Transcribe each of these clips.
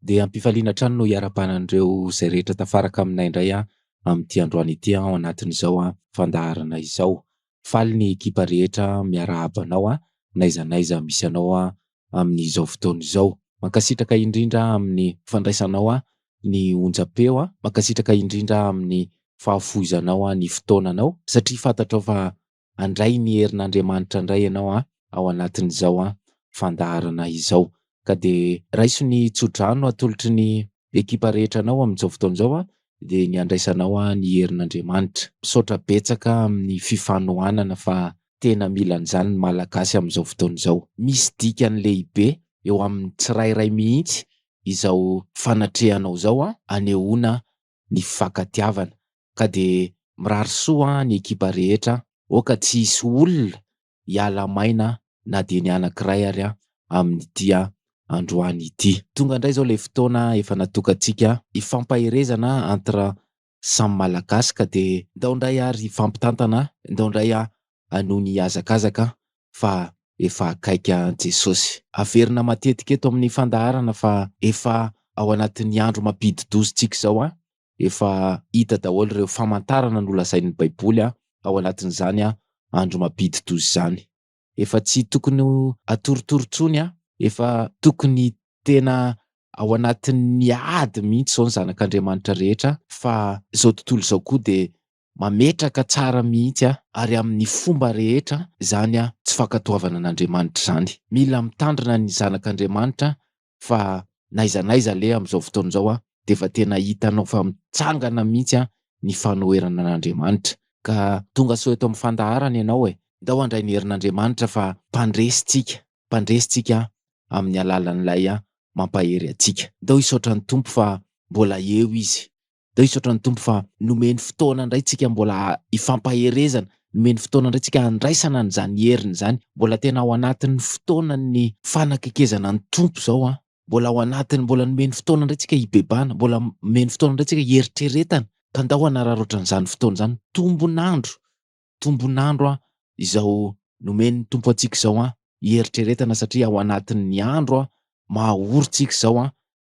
Dia am-pifaliana hatrany no hiarahabana an'ireo izay rehetra tafaraka aminay indray amin'ity androany ity ao anatin'izao fandaharana izao. Faly ny ekipa rehetra miarahaba anao n'aiza n'aiza misy anao amin'izao fotoana izao. Mankasitraka indrindra amin'ny fandraisanao ny onjam-peo, mankasitraka indrindra amin'ny fahafoizanao ny fotoananao satria fantatrao fa handray ny herin'Andriamanitra indray ianao ao anatin'izao fandaharana izao. Ka dia raiso ny tsodrano atolotry ny ekipa rehetra anao amin'izao fotoana izao dia ny handraisanao ny herin'Andriamanitra. Misaotra betsaka amin'ny fifanohanana fa tena mila an'izany ny Malagasy amin'izao fotoana izao. Misy dikany lehibe eo amin'ny tsirairay mihitsy izao fanatrehanao izao anehoana ny fifankatiavana ka dia mirary soa ny ekipa rehetra aoka tsy hisy olona hiala maina na dia ny anankiray ary amin'ity androany ity. Tonga indray izao ilay fotoana efa natokantsika hifampaherezana entre samy Malagasy ka dia ndao indray ary hifampitantana, ndao indray hanohy ny hihazakazaka fa efa akaiky an'i Jesosy. Averina matetika eto amin'ny fandaharana fa efa ao anatin'ny andro mampidi-doza tsika izao an, efa hita daholo ireo famantarana nolazain'ny Baiboly ao anatin'izany andro mampidi-doza izany. Efa tsy tokony ho atorotoro intsony an, efa tokony tena ao anatin'ny ady mihitsy izao ny zanak'Andriamanitra rehetra fa izao tontolo izao koa dia mametraka tsara mihitsy ary amin'ny fomba rehetra izany tsy fankatoavana an'Andriamanitra izany. Mila mitandrina ny zanak'Andriamanitra fa n'aiza n'aiza aleha amin'izao fotoana izao dia efa tena hitanao fa mitsangana mihitsy ny fanoherana an'Andriamanitra. Ka tonga soa eto amin'ny fandaharana ianao e! Ndao handray ny herin'Andriamanitra fa mpandresy tsika, mpandresy tsika amin'ny alalan'ilay mampahery antsika. Ndao hisaotra ny Tompo fa mbola eo Izy. Ndao hisaotra ny Tompo fa nomeny fotoana indray tsika mbola hifampaherezana, nomeny fotoana indray tsika handraisana an'izany heriny izany. Mbola tena ao anatin'ny fotoanan'ny fanakekezana ny Tompo izao an. Mbola ao anatin'ny, mbola nomeny fotoana indray tsika hibebahana, mbola nomeny fotoana indray tsika hieritreretana. Ka ndao hanararaotra an'izany fotoana izany. Tombon'andro, tombon'andro an, izao nomen'ny Tompo antsika izao an, hieritreretana satria ao anatin'ny andro an, maha-ory tsika izao an,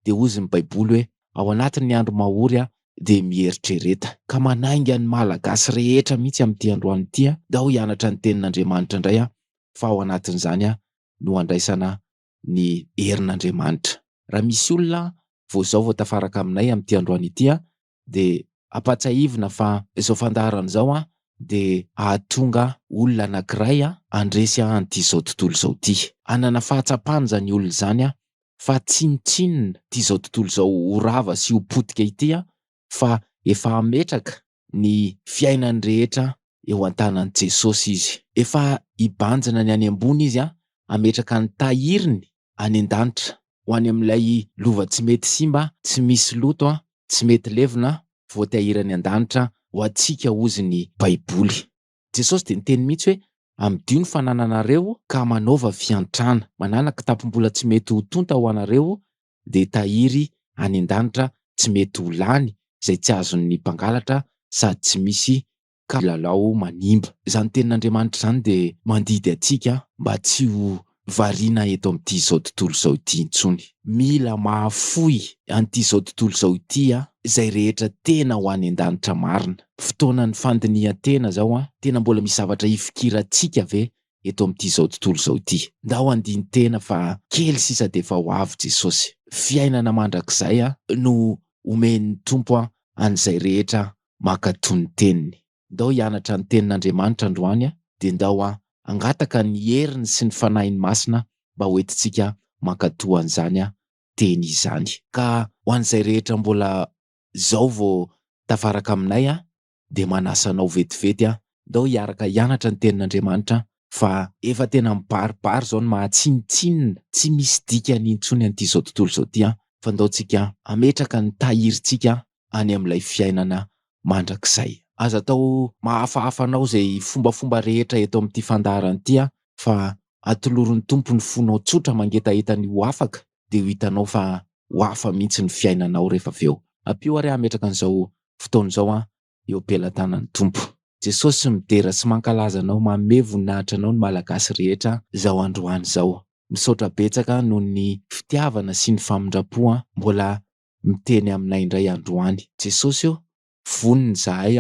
dia hozy ny baiboly hoe ao anatin'ny andro mahory aho dia mieritrereta. Ka manainga ny Malagasy rehetra mihitsy amin'ity androany ity aho, ndao hianatra ny tenin'Andriamanitra indray aho fa ao anatin'izany aho no handraisana ny herin'Andriamanitra. Raha misy olona vao izao vao tafaraka aminay amin'ity androany ity aho dia ampahatsiahivina fa izao fandaharana izao an dia hahatonga olona anankiray handresy an'ity izao tontolo izao ity. Hanana fahatsapana izany olona izany fa tsinontsinona ity izao tontolo izao ho rava sy ho potika ity fa efa hametraka ny fiainany rehetra eo an-tanan'i Jesosy izy. Efa hibanjina ny any ambony izy hametraka ny tahiriny any an-danitra, ho any amin'ilay lova tsy mety simba, tsy misy loto, tsy mety levona, voatahiry any an-danitra ho antsika hozy ny Baiboly. Jesosy dia niteny mihitsy hoe, Amidio ny fanananareo ka manaova fiantrana. Manàna kitapom-bola tsy mety ho tonta ho anareo, dia tahiry any an-danitra tsy mety ho lany, izay tsy azon'ny mpangalatra sady tsy misy kilalao manimba. Izany tenin'Andriamanitra izany dia mandidy antsika mba tsy ho variana eto amin'ity izao tontolo izao ity intsony. Mila mahafoy an'ity izao tontolo izao ity izay rehetra tena ho any an-danitra marina. Fotoanan'ny fandinihan-tena izao, tena mbola misy zavatra hifikirantsika ve eto amin'ity izao tontolo izao ity? Ndao handini-tena fa kely sisa dia efa ho avy Jesosy. Fiainana mandrakizay no omen'ny Tompo an'izay rehetra mankatò ny teniny. Ndao hianatra ny tenin'Andriamanitra androany dia ndao hangataka ny heriny sy ny fanahiny masina mba ho entintsika mankatò an'izany teny izany. Ka ho an'izay rehetra mbola izao vao tafaraka aminay dia manasa anao vetivety ndao hiaraka hianatra ny tenin'Andriamanitra fa efa tena mibaribary izao ny maha tsinontsinona tsy misy dikany intsony an'ity izao tontolo izao ity fa ndao tsika hametraka ny tahirintsika any amin'ilay fiainana mandrakizay. Aza atao mahafahafa anao izay fombafomba rehetra eto amin'ity fandaharana ity fa atolory ny Tompo ny fonao tsotra mangetaheta ny ho afaka dia ho hitanao fa ho hafa mihitsy ny fiainanao rehefa avy eo. Ampio ary aho hametraka an'izao fotoana izao eo am-pelatanan'ny Tompo. Jesosy midera sy mankalaza anao manome voninahitra anao ny Malagasy rehetra izao androany izao. Misaotra betsaka noho ny fitiavana sy ny famindram-po mbola miteny aminay indray androany. Jesosy ô, vonona izahay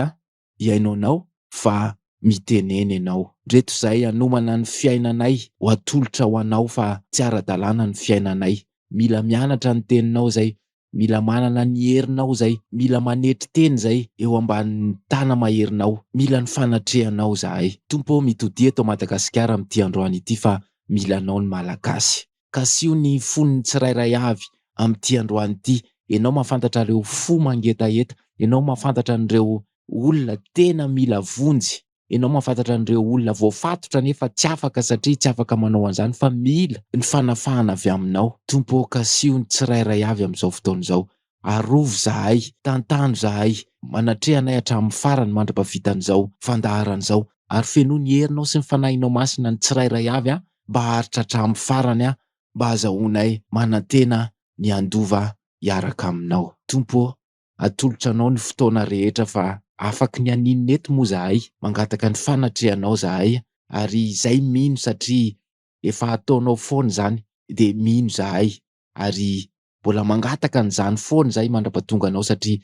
hihaino Anao fa mitenena Ianao. Ndreto izahay hanomana ny fiainanay ho atolotra ho Anao fa tsy ara-dalàna ny fiainanay. Mila mianatra ny Teninao izay, mila manana ny herinao izay, mila manetry tena izay eo ambanin'ny tana-maherinao. Mila ny fanatrehanao izahay. Tompo ô, mitodia eto Madagasikara amin'ity androany ity fa mila Anao ny Malagasy. Kasiho ny fon'ny tsirairay avy amin'ity androany ity. Ianao mahafantatra ireo fo mangetaheta. Ianao mahafantatra an'ireo olona tena mila vonjy. Ianao mahafantatra an'ireo olona voafatotra nefa tsy afaka satria tsy afaka manao an'izany fa mila ny fanafahana avy aminao. Tompo ô, kasiho ny tsirairay avy amin'izao fotoana izao. Arovy izahay, tantano izahay, manatreha anay hatramin'ny farany mandra-pahavitan'izao fandaharana izao, ary fenoy ny herinao sy ny Fanahinao Masina ny tsirairay avy mba haharitra hatramin'ny farany mba hahazahoanay manantena ny handova hiaraka aminao. Tompo ô, atolotra Anao ny fotoana rehetra fa afaky ny haninona eto moa izahay, mangataka ny fanatrehanao izahay ary izay mino satria efa ataonao foana izany dia mino izahay ary mbola mangataka an'izany foana izahay mandra-pahatonga anao satria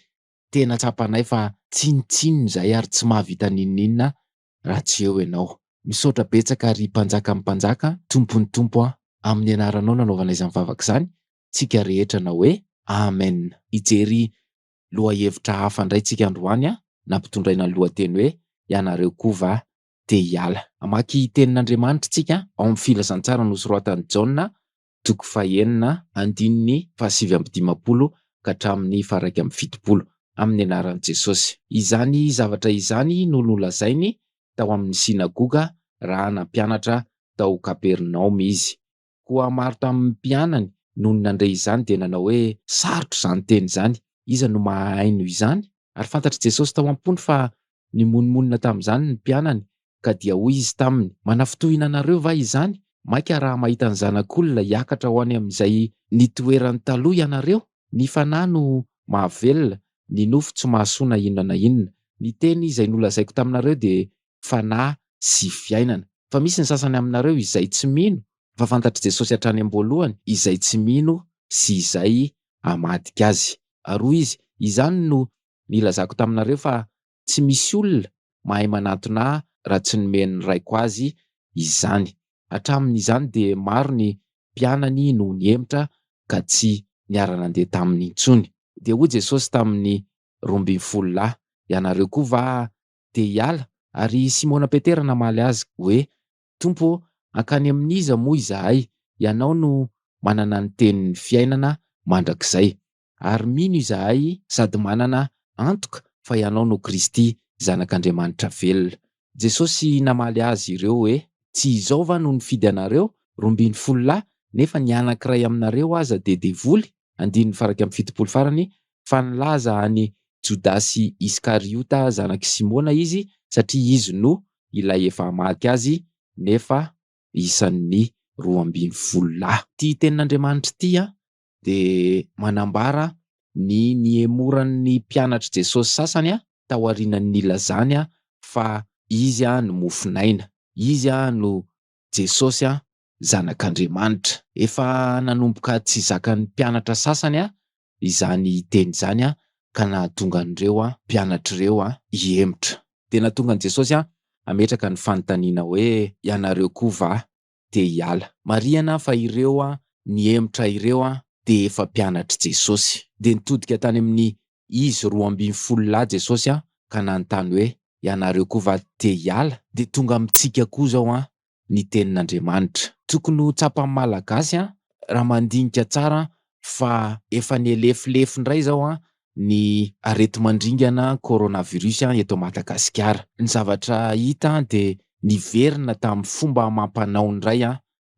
tena tsapanay fa tsinontsinona izahay ary tsy mahavita n'inon'inona raha tsy eo ianao. Misaotra betsaka ry Mpanjakan'ny mpanjaka, Tompon'ny tompo a! Amin'ny anaranao nanaovana izany vavaka izany, tsika rehetra na hoe Amen. Hijery lohahevitra hafa indray tsika androany a, nampitondraina ny lohateny hoe Ianareo koa va te hiala? Hamaky tenin'Andriamanitra tsika ao amin'ny filazantsara nosoratan'i Jaona toko fahenina, andininy fahasivy amby dimampolo ka hatramin'ny faha-71, amin'ny anaran'i Jesosy. Izany zavatra izany no nolazainy tao amin'ny synagoga raha nampianatra tao Kapernaomy izy. Koa maro tamin'ny mpianany nony nandre izany dia nanao hoe, Sarotra izany teny izany, iza no mahahaino izany? Ary fantatr'i Jesosy tao am-pony fa nimonomonona tamin'izany ny mpianany, ka dia hoy izy taminy, Manafintohina anareo va izany? Mainka raha mahita ny Zanak'olona hiakatra ho any amin'izay nitoerany taloha ianareo? Ny fanahy no mahavelona, ny nofo tsy mahasoa na inona na inona. Ny teny izay nolazaiko taminareo dia fanahy sy fiainana. Fa misy ny sasany aminareo izay tsy mino, fa fantatr'i Jesosy hatrany am-boalohany izay tsy mino sy izay hamadika azy. Ary hoy izy, Izany no nilazako taminareo fa tsy misy olona mahay manantona ahy raha tsy nomen'ny Raiko azy izany. Hatramin'izany dia maro ny mpianany no nihemotra ka tsy niara-nandeha taminy intsony. Dia hoy Jesosy tamin'ny 12 lahy, Ianareo koa va te hiala? Ary Simona Petera namaly azy hoe, Tompo ô, hankany amin'iza moa izahay? Ianao no manana ny tenin'ny fiainana mandrakizay. Ary mino izahay sady manana antoka fa Ianao no Kristy, Zanak'Andriamanitra velona. Jesosy namaly azy ireo hoe, Tsy izao va no nifidy anareo, 12 lahy, nefa ny anankiray aminareo aza dia devoly? Andininy faha-71 farany, fa nilaza an'i Jodasy Iskariota zanak'i Simona izy, satria izy no ilay efa hamadika azy, nefa isan'ny 12 lahy. Ity tenin'Andriamanitra ity dia manambara ny nihemoran'ny mpianatr'i Jesosy sasany taorian'ny nilazany fa Izy no mofon'aina, Izy no Jesosy Zanak'Andriamanitra. Efa nanomboka tsy zakan'ny mpianatra sasany izany teny izany ka nahatonga an'ireo mpianatra ireo hihemotra. Dia nahatonga an'i Jesosy hametraka ny fanontaniana hoe, Ianareo koa va te hiala. Marihana fa ireo nihemotra ireo dia efa mpianatr'i Jesosy. Dia nitodika tany amin'ny izy 12 lahy Jesosy ka nanontany hoe, Ianareo koa va te hiala? Dia tonga amintsika koa izao ny tenin'Andriamanitra. Tokony ho tsapan'ny Malagasy raha mandinika tsara fa efa nielefilefy indray izao ny areti-mandringana coronavirus eto Madagasikara. Ny zavatra hita dia niverina tamin'ny fomba amam-panao indray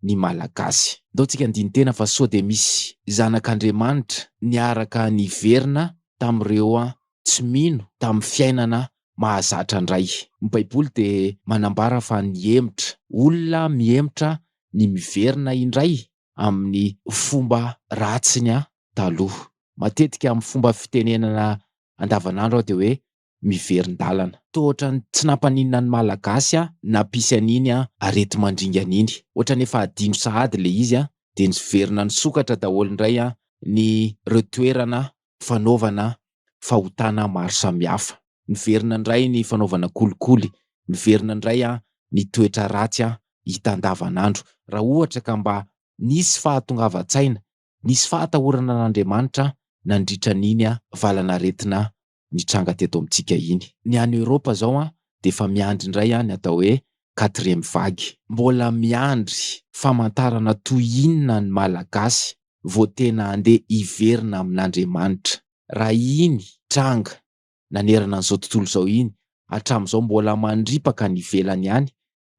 ny Malagasy. Ndao tsika handini-tena fa sao dia misy zanak'Andriamanitra niaraka niverina tamin'ireo tsy mino tamin'ny fiainana mahazatra indray. Ny Baiboly dia manambara fa nihemotra, olona mihemotra ny miverina indray amin'ny fomba ratsiny taloha. Matetika amin'ny fomba fitenenana andavanandro aho dia hoe miverin-dalana. Toa ohatran'ny tsy nampaninona ny Malagasy nampisy an'iny areti-mandringana iny. Ohatran'ny efa hadino sahady ilay izy dia niverina nisokatra daholo indray ny ireo toerana fanaovana fahotana maro samihafa. Niverina indray ny fanaovana kolikoly, niverina indray ny toetra ratsy hita andavanandro. Raha ohatra ka mba nisy fahatongavan-tsaina, nisy fahatahorana an'Andriamanitra nandritra an'iny valan'aretina nitranga teto amintsika iny. Ny any Europe zao dia efa miandry indray ny atao hoe quatrième vague. Mbola miandry famantarana toy inona ny Malagasy vao tena handeha hiverina amin'Andriamanitra? Raha iny tranga nanerana an'izao tontolo izao iny hatramin'izao mbola mandripaka any ivelany any,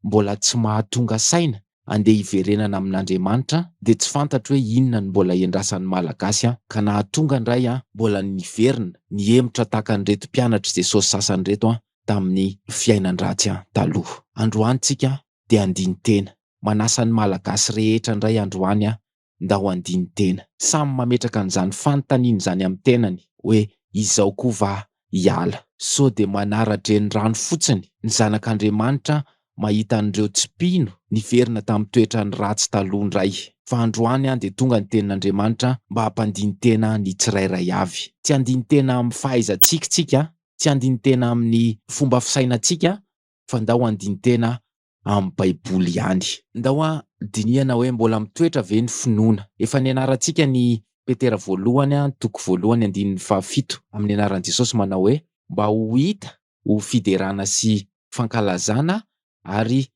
mbola tsy mahatonga saina andeha hiverenana amin'Andriamanitra dia tsy fantatro hoe inona no mbola iandrasan'ny Malagasy an, ka nahatonga indray an, mbola niverina nihemotra tahaka an'ireto mpianatr'i Jesosy sasany ireto an, tamin'ny fiainan-dratsy an, taloha. Androany tsika dia handini-tena. Manasa ny Malagasy rehetra indray androany an, ndao handini-tena. Samy mametraka an'izany fanontaniana izany amin'ny tenany hoe izao koa va hiala? Sao dia manara-drenirano fotsiny ny zanak'Andriamanitra mahita an'ireo tsy mpino niverina tamin'ny toetrany ratsy taloha indray? Fa androany dia tonga ny tenin'Andriamanitra mba hampandini-tena ny tsirairay avy. Tsy handini-tena amin'ny fahaizantsika isika, tsy handini-tena amin'ny fomba fisainantsika fa ndao handini-tena amin'ny Baiboly ihany. Ndao dinihana hoe mbola mitoetra ve ny finoana. Efa nianarantsika ny Petera voalohany toko voalohany andininy fahafito amin'ny anaran'i Jesosy manao hoe mba ho hita ho fiderana sy fankalazana ary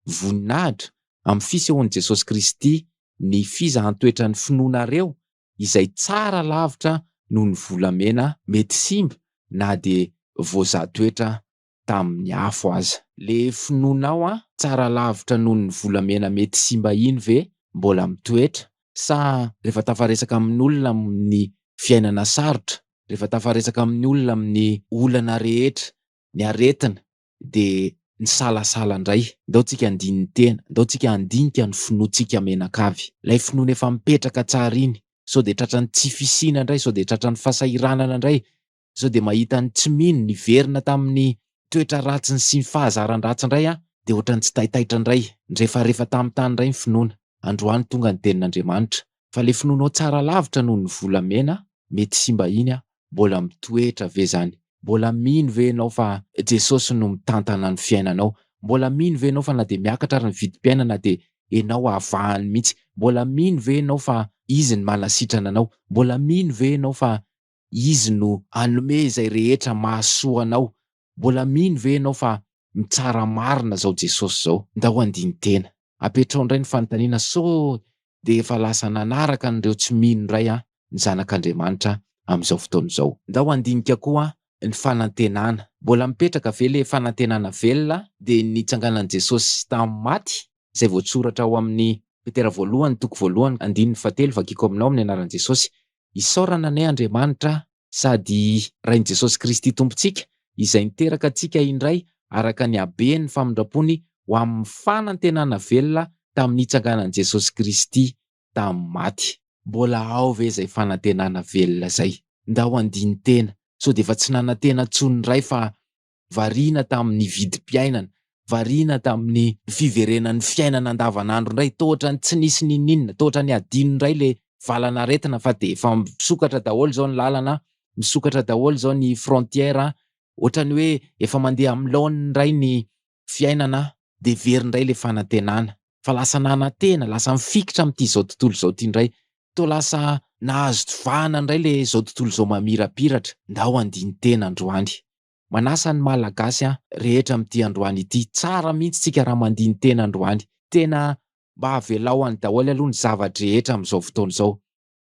voninahitra amin'ny fisehoan'i Jesosy Kristy ny fizahan-toetran'ny finoanareo izay tsara lavitra noho ny volamena mety simba na dia voazaha toetra tamin'ny afo aza. Le finoanao an, tsara lavitra noho ny volamena mety simba iny ve mbola mitoetra sa rehefa tafaresaka amin'olona amin'ny fiainana sarotra, rehefa tafaresaka amin'ny olona amin'ny olana rehetra, ny aretina de nisalasala indray. Ndao tsika handinin-tena, ndao tsika handinika ny finoantsika mianakavy. Ilay finoana efa mipetraka tsara iny, sao de tratran'ny tsy fisiana indray, sao de tratran'ny fahasahiranana indray, sao dia mahita ny tsy mino niverina tamin'ny toetra ratsiny sy ny fahazaran-dratsy indray aho dia ohatran'ny tsy taitaitra indray, nirefarefa tamin'ny tany indray ny finoana. Androany tonga ny tenin'Andriamanitra fa le finoanao tsara lavitra noho ny volamena mety simba iny aho, mbola mitoetra ve zany? Mbola mino ve ianao fa Jesosy no mitantana ny fiainanao? Mbola mino ve ianao fa na dia miakatra ary ny vidim-piainana dia ianao avahany mihitsy? Mbola mino ve ianao fa Izy no manasitrana anao? Mbola mino ve ianao fa Izy no hanome izay rehetra mahasoa anao. Mbola mino ve ianao fa mitsara marina izao Jesosy izao? Ndao handini-tena. Apetrao indray ny fanontaniana sao dia efa lasa nanaraka an'ireo tsy mino indray ny zanak'Andriamanitra amin'izao fotoana izao. Ndao handinika koa ny fanantenana. Mbola mipetraka ve ilay fanantenana velona dia ny nitsanganan'i Jesosy tamin'ny maty izay voatsoratra ao amin'ny Petera voalohany toko voalohany andininy fahatelo vakiko aminao amin'ny anaran'i Jesosy. Isaorana anie Andriamanitra sady Rain'i Jesosy Kristy Tompontsika, izay niteraka antsika indray araka ny haben'ny famindrampony ho amin'ny fanantenana velona tamin'ny nitsanganan'i Jesosy Kristy tamin'ny maty. Mbola ao ve izay fanantenana velona izay? Ndao handini-tena, sao dia efa tsy nanantena intsony indray fa variana tamin'ny vidim-piainana, variana tamin'ny fiverenan'ny fiainana andavanandro indray, toa ohatran'ny tsy nisy n'inon'inona, toa ohatran'ny hadino indray ilay valan'aretina fa dia efa misokatra daholo izao ny lalana, misokatra daholo izao ny frontière, ohatran'ny hoe efa mandeha amin'ny laoniny indray ny fiainana dia very indray ilay fanantenana, fa lasa nanantena, lasa mifikitra amin'ity izao tontolo izao ity indray, toa lasa nahazo vahana indray ilay izao tontolo izao mamirapiratra, ndao handini-tena androany. Manasa ny Malagasy rehetra amin'ity androany ity, tsara mihitsy tsika raha mandini-tena androany, tena mba avelao any daholo aloha ny zava-drehetra amin'izao fotoana izao,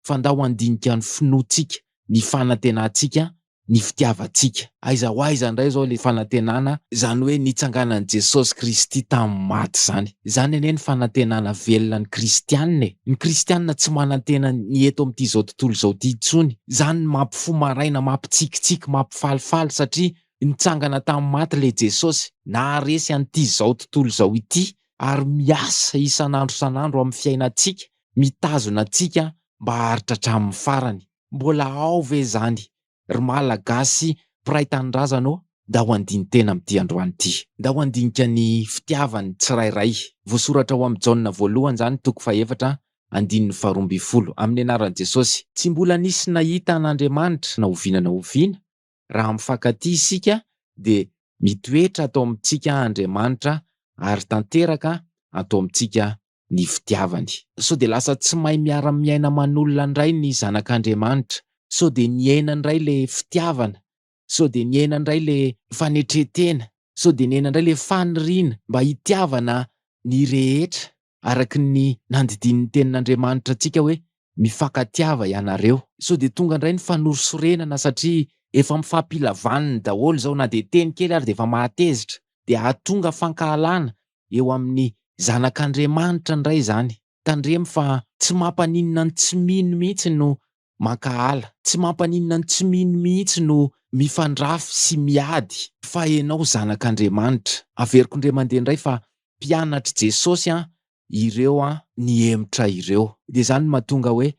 fa ndao handinika ny finoantsika, ny fanantenantsika, ny fitiavantsika. Aiza ho aiza indray izao ilay fanantenana, izany hoe nitsanganan'i Jesosy Kristy tamin'ny maty izany. Izany anie ny fanantenana velona ny kristiana e! Ny kristiana tsy manantena ny eto amin'ity izao tontolo izao ity intsony. Izany no mampifoha maraina, mampitsikitsiky, mampifalifaly satria nitsangana tamin'ny maty ilay Jesosy, naharesy an'ity izao tontolo izao ity ary miasa isan'andro isan'andro amin'ny fiainantsika, mitazona antsika mba haharitra hatramin'ny farany. Mbola ao ve izany ry Malagasy mpiray tanindrazana ô? Ndao handini-tena amin'ity androany ity. Ndao handinika ny fitiavan'ny tsirairay. Voasoratra ao amin'ny Jaona voalohany izany, toko fahefatra, andininy faharoa ambin'ny folo. Amin'ny anaran'i Jesosy. Tsy mbola nisy nahita an'Andriamanitra na oviana na oviana. Raha mifankatia isika dia mitoetra ato amintsika Andriamanitra ary tanteraka ato amintsika ny fitiavany. Sao dia lasa tsy mahay miara-miaina aman'olona indray ny zanak'Andriamanitra? Sao dia nihena indray ilay fitiavana? Sao dia nihena indray ilay fanetren-tena? Sao dia nihena indray ilay faniriana mba hitiavana ny rehetra araka ny nandidian'ny tenin'Andriamanitra antsika hoe mifankatiava ianareo? Sao dia tonga indray ny fanorisorenana satria efa mifampila vaniny daholo izao na dia teny kely ary dia efa mahatezitra, dia hahatonga fankahalana eo amin'ny zanak'Andriamanitra indray izany. Tandremo fa tsy mampaninona ny tsy mino mihitsy no mankahala, tsy mampaninona ny tsy mino mihitsy no mifandrafy sy miady fa ianao zanak'Andriamanitra. Averiko indray mandeha indray fa mpianatr'i Jesosy an ireo an nihemotra ireo. Dia izany no mahatonga hoe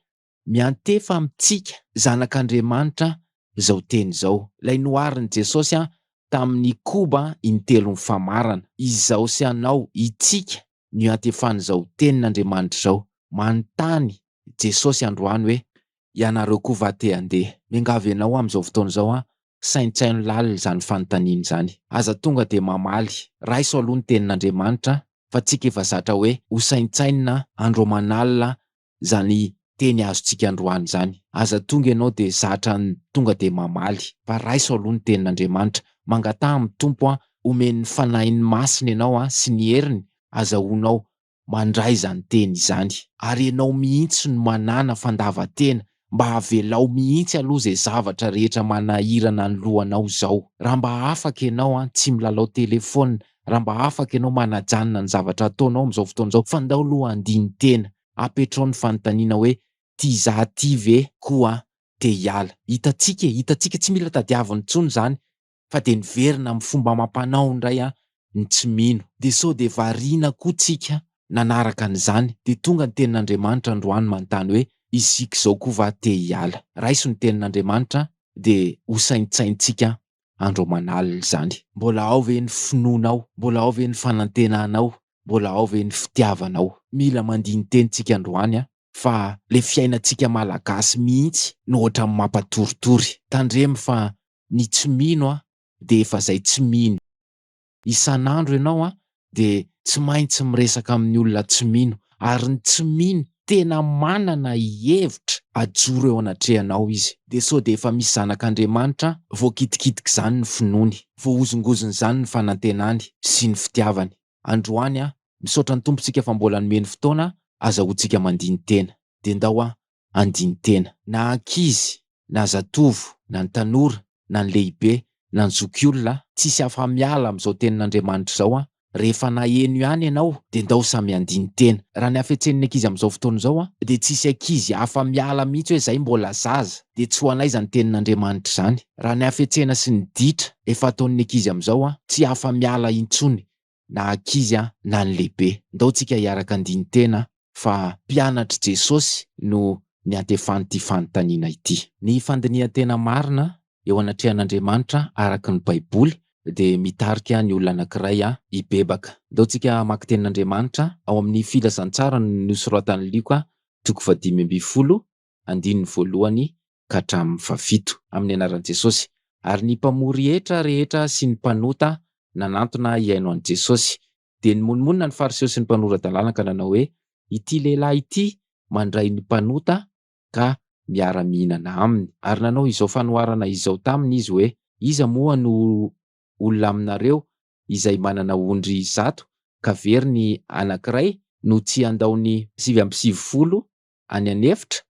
miantefa amintsika zanak'Andriamanitra izao teny izao. Ilay noharin'i Jesosy an tamin'ny koba intelo mifamarana. Izao sy anao, itsika no iantefan'izao tenin'Andriamanitra izao. Manontany Jesosy androany hoe, Ianareo koa va te handeha? Miangavy anao amin'izao fotoana izao aho, saintsaino lalina izany fanontaniana izany. Aza tonga dia mamaly. Raiso aloha ny tenin'Andriamanitra fa tsika efa zatra hoe ho saintsainina andro aman'alina izany teny azontsika androany izany. Aza tonga ianao dia zatra ny tonga dia mamaly fa raiso aloha ny tenin'Andriamanitra. Mangataha amin'ny Tompo an, omeny ny Fanahiny Masina ianao an sy ny heriny azahoanao mandray izany teny izany. Ary ianao mihitsy no manàna fandavan-tena mba avelao mihitsy aloha izay zavatra rehetra manahirana ny lohanao izao. Raha mba afaka ianao an, tsy milalao telephone, raha mba afaka ianao manajanona ny zavatra ataonao amin'izao fotoana izao, fa ndao aloha handini-tena, apetrao ny fanontaniana hoe ty za ty ve koa te hiala? Hitantsika e, hitantsika, tsy mila tadiavina intsony izany fa dia niverina amin'ny fomba amam-panao indray an ny tsy mino. Dia sao dia variana koa tsika nanaraka an'izany, dia tonga ny tenin'Andriamanitra androany manontany hoe isika izao koa va te hiala? Raiso ny tenin'Andriamanitra dia ho saintsaintsika andro aman'alina izany. Mbola ao ve ny finoanao? Mbola ao ve ny fanantenanao? Mbola ao ve ny fitiavanao? Mila mandini-teny tsika androany an, fa le fiainantsika malagasy mihitsy no ohatran'ny mampatoritory. Tandremo fa ny tsy mino an dia efa zay tsy mino. Isan'andro ianao an dia tsy maintsy miresaka amin'ny olona tsy mino, ary ny tsy mino tena manana hevitra ajoro eo anatrehanao izy. Dia sao dia efa misy zanak'Andriamanitra voakitikitik'izany ny finoany, voahozongozon'izany ny fanantenany sy ny fitiavany. Androany an, misaotra ny Tompo tsika fa mbola nomeny fotoana azahoantsika mandini-tena. Dia ndao an handini-tena. Na ankizy, na zatovo, na ny tanora, na ny lehibe, na ny zokiolona, tsisy afa-miala amin'izao tenin'Andriamanitra izao an! Rehefa naheno ihany ianao dia ndao samy handini-tena. Raha ny hafetsen'ny ankizy amin'izao fotoana izao an, dia tsisy ankizy afa-miala mihitsy hoe zay mbola zaza, dia tsy ho anay izany tenin'Andriamanitra izany. Raha ny hafetsena sy ny ditra efa ataon'ny ankizy amin'izao an, tsy afa-miala intsony na ankizy na ny lehibe. Ndao tsika hiaraka handini-tena fa mpianatr'i Jesosy no niantefan'ity fanontaniana ity. Ny fandinihan-tena marina eo anatrehan'Andriamanitra araka ny Baiboly dia mitarika ny olona anankiray hibebaka. Ndao tsika hamaky tenin'Andriamanitra ao amin'ny Filazantsara nosoratan'i Lioka toko fahadimy ambin'ny folo andininy voalohany ka hatramin'ny fahafito. Amin'ny anaran'i Jesosy. Ary ny mpamory hetra rehetra sy ny mpanota nanantona hihaino an'i Jesosy. Dia nimonomonona ny Fariseo sy ny mpanora-dalàna ka nanao hoe, Ity lehilahy ity mandray ny mpanota ka miara-mihinana aminy. Ary nanao izao fanoharana izao taminy izy hoe, Iza moa no olona aminareo izay manana ondry 100 ka very ny anankiray no tsy handao ny 99 any an'efitra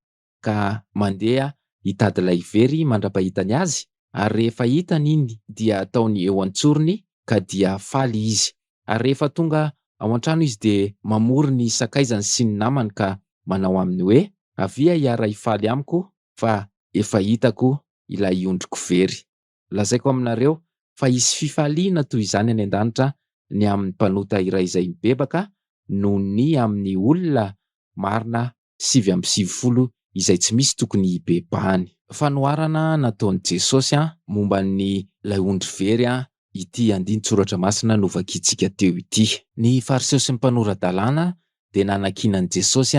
ka mandeha hitady ilay very mandra-pahitany azy? Ary rehefa hitany iny dia ataony eo an-tsorony ka dia faly izy. Ary rehefa tonga ao an-trano izy dia mamory ny sakaizany sy ny namany ka manao aminy hoe, Avia hiara-hifaly amiko fa efa hitako ilay ondriko very. Lazaiko aminareo fa hisy fifaliana toy izany any an-danitra ny amin'ny mpanota iray izay mibebaka noho ny amin'ny olona marina 99 izay tsy misy tokony hibebahany. Fanoharana nataon'i Jesosy momba ny ilay ondry very ity andinin-tsoratra masina novakintsika teo ity. Ny Fariseo sy ny mpanora-dalàna dia nanakiana an'i Jesosy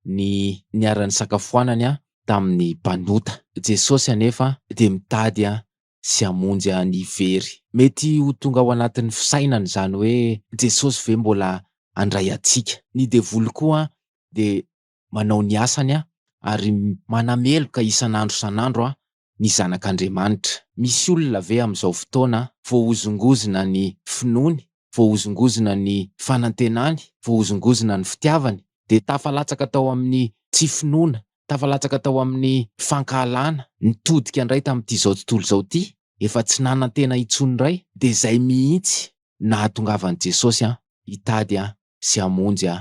ny niara-nisakafoanany tamin'ny mpanota. Jesosy anefa dia mitady sy hamonjy ny very. Mety ho tonga ao anatin'ny fisainana izany hoe Jesosy ve mbola handray antsika? Ny devoly koa dia manao ny asany ary manameloka isan'andro isan'andro ny zanak'Andriamanitra. Misy olona ve amin'izao fotoana voahozongozona ny finoany, voahozongozona ny fanantenany, voahozongozona ny fitiavany, dia tafalatsaka tao amin'ny tsy finoana, tafalatsaka tao amin'ny fankahalana, nitodika indray tamin'ity izao tontolo izao ity, efa tsy nanantena intsony indray, dia izay mihitsy nahatongavan'i Jesosy hitady sy hamonjy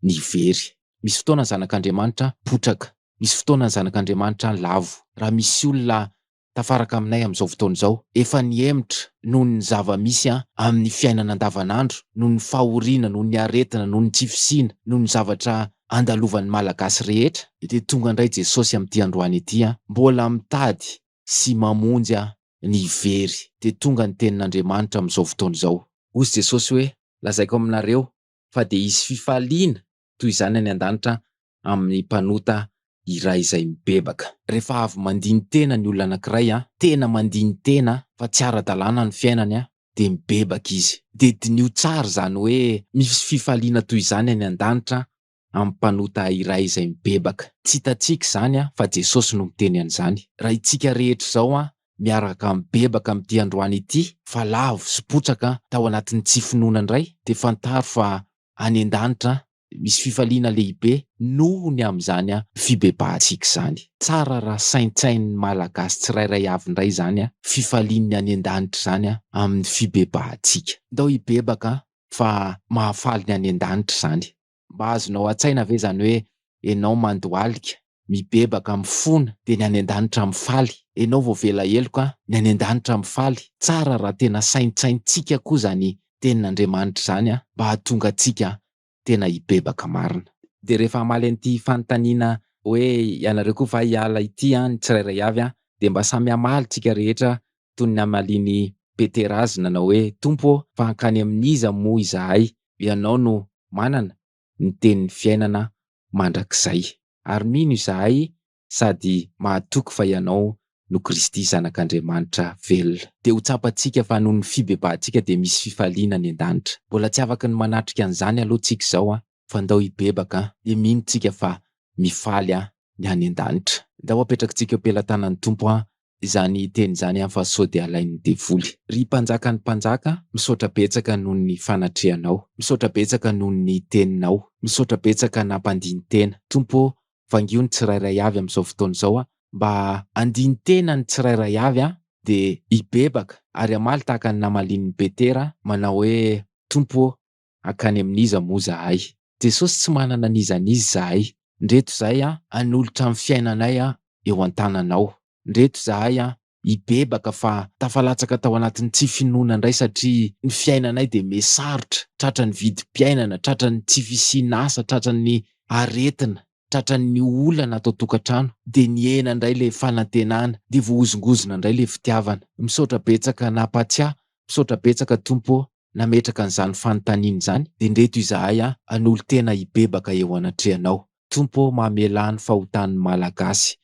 ny very. Misy fotoana ny zanak'Andriamanitra potraka, misy fotoana ny zanak'Andriamanitra lavo. Raha misy olona tafaraka aminay amin'izao fotoana izao, efa nihemotra noho ny zava-misy amin'ny fiainana andavanandro, noho ny fahoriana, noho ny aretina, noho ny tsy fisiana, noho ny zavatra andalovan'ny Malagasy rehetra, dia tonga indray Jesosy amin'ity androany ity, mbola mitady sy mamonjy ny very. Dia tonga ny tenin'Andriamanitra amin'izao fotoana izao. Hozy Jesosy hoe, Lazaiko aminareo, fa dia hisy fifaliana toy izany any an-danitra amin'ny mpanota iray izay mibebaka. Rehefa avy mandini-tena ny olona anankiray, tena mandini-tena fa tsy ara-dalàna ny fiainany, dia mibebaka izy. Dia diniho tsara izany hoe misy fifaliana toy izany any an-danitra amin'ny mpanota iray izay mibebaka. Tsy hitantsika izany fa Jesosy no miteny an'izany. Raha itsika rehetra izao miaraka mibebaka amin'ity androany ity fa lavo sy potraka tao anatin'ny tsy finoana indray dia fantaro fa any an-danitra misy fifaliana lehibe noho ny amin'izany fibebahantsika izany. Tsara raha saintsainin'ny Malagasy tsirairay avy indray izany fifalian'ny any an-danitra izany amin'ny fibebahantsika. Ndao hibebaka fa mahafaly ny any an-danitra izany. Mba azonao an-tsaina ve izany hoe ianao mandohalika, mibebaka, mifona, dia ny any an-danitra mifaly? Ianao voavela heloka, ny any an-danitra mifaly. Tsara raha tena saintsaintsika koa izany tenin'Andriamanitra izany mba hahatonga antsika tena hibebaka marina. Dia rehefa hamaly an'ity fanontaniana hoe ianareo koa va hiala ity ny tsirairay avy dia mba samy hamaly tsika rehetra toy ny namalian'i Petera azy nanao hoe, Tompo ô, fa hankany amin'iza moa izahay? Ianao no manana ny tenin'ny fiainana mandrakizay. Ary mino izahay sady mahatoky fa Ianao no Kristy Zanak'Andriamanitra velona. Dia ho tsapantsika fa noho ny fibebahantsika dia misy fifaliana any an-danitra. Mbola tsy afaky ny manatrika an'izany aloha tsika izao an, fa ndao hibebaka an, dia mino tsika fa mifaly an ny any an-danitra. Ndao apetrakitsika eo am-pelatanan'ny Tompo an izany teny izany an fa sao dia alain'ny devoly. Ry Mpanjakan'ny mpanjaka, misaotra betsaka noho ny fanatrehanao. Misaotra betsaka noho ny teninao. Misaotra betsaka nampandini-tena. Tompo ô, vangio ny tsirairay avy amin'izao fotoana izao mba handini-tena ny tsirairay avy dia hibebaka ary hamaly tahaka ny namalian'i Petera manao hoe, Tompo ô, hankany amin'iza moa izahay? Jesosy tsy manana n'iza n'iza izahay. Ndreto izahay hanolotra ny fiainanay eo an-tananao. Ndreto izahay hibebaka fa tafalatsaka tao anatin'ny tsy finoana indray satria ny fiainanay dia me sarotra, tratran'ny vidim-piainana, tratran'ny tsy fisian'asa, tratran'ny aretina, tratran'ny olana ato an-tokantrano, dia nihena indray ilay fanantenana, dia voahozongozona indray ilay fitiavana. Misaotra betsaka nampatsiahy, misaotra betsaka Tompo ô nametraka an'izany fanontaniana izany, dia ndreto izahay hanolo-tena hibebaka eo anatrehanao. Tompo ô mamelà ny fahotan'ny Malagasy,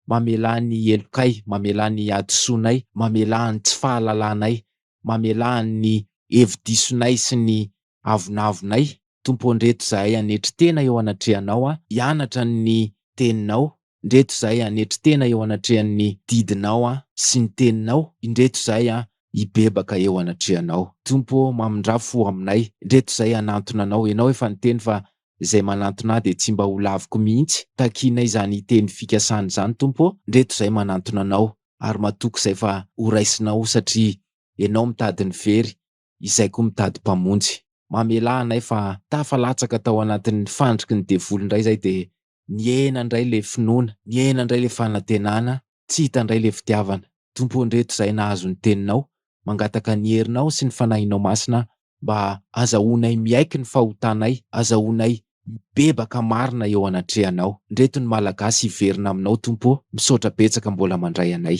mamelà ny helokay, mamelà ny hadisoanay, mamelà ny tsy fahalalanay, mamelà ny hevi-disonay sy ny avonavonay. Tompo ô ndreto izahay hanetry tena eo anatrehanao, hianatra ny teninao, ndreto izahay hanetry tena eo anatrehan'ny didinao sy ny teninao, indreto izahay hibebaka eo anatrehanao. Tompo ô mamindrà fo aminay, ndreto izahay hanantona anao, Ianao efa niteny fa Izay manantona ahy dia tsy mba ho laviko mihitsy, takianay izany teny fikasana izany Tompo ô, ndreto izay manantona anao ary matoky izay fa ho raisinao satria Ianao mitady ny very, izay koa mitady mpamonjy. Mamelà anay fa tafalatsaka tao anatin'ny fandriky ny devoly indray izay dia nihena indray ilay finoana, nihena indray ilay fanantenana, tsy hita indray ilay fitiavana. Tompo ô ndreto izahay nahazo ny teninao, mangataka ny herinao sy ny fanahinao masina mba azahoanay miaiky ny fahotanay, azahoanay Mibebaka marina eo anatrehanao. Ndreto ny Malagasy hiverina aminao Tompo ô. Misaotra betsaka mbola mandray anay.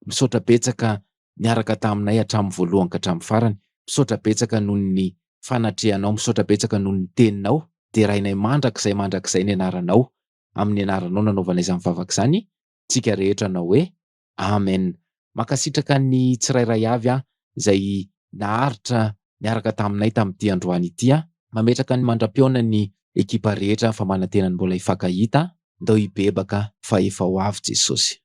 Misaotra betsaka niaraka taminay hatramin'ny voalohany ka hatramin'ny farany. Misaotra betsaka noho ny fanatrehanao, misaotra betsaka noho ny teninao. Derainay mandrakizay mandrakizay ny anaranao. Amin'ny anaranao nanaovanay izany vavaka izany, tsika rehetra hanao hoe Amen. Mankasitraka ny tsirairay avy aho izay naharitra niaraka taminay tamin'ity androany ity aho. Mametraka ny mandra-pihaona ny ekipa rehetra fa manantena ny mbola hifankahita. Ndao hibebaka fa efa ho avy Jesosy.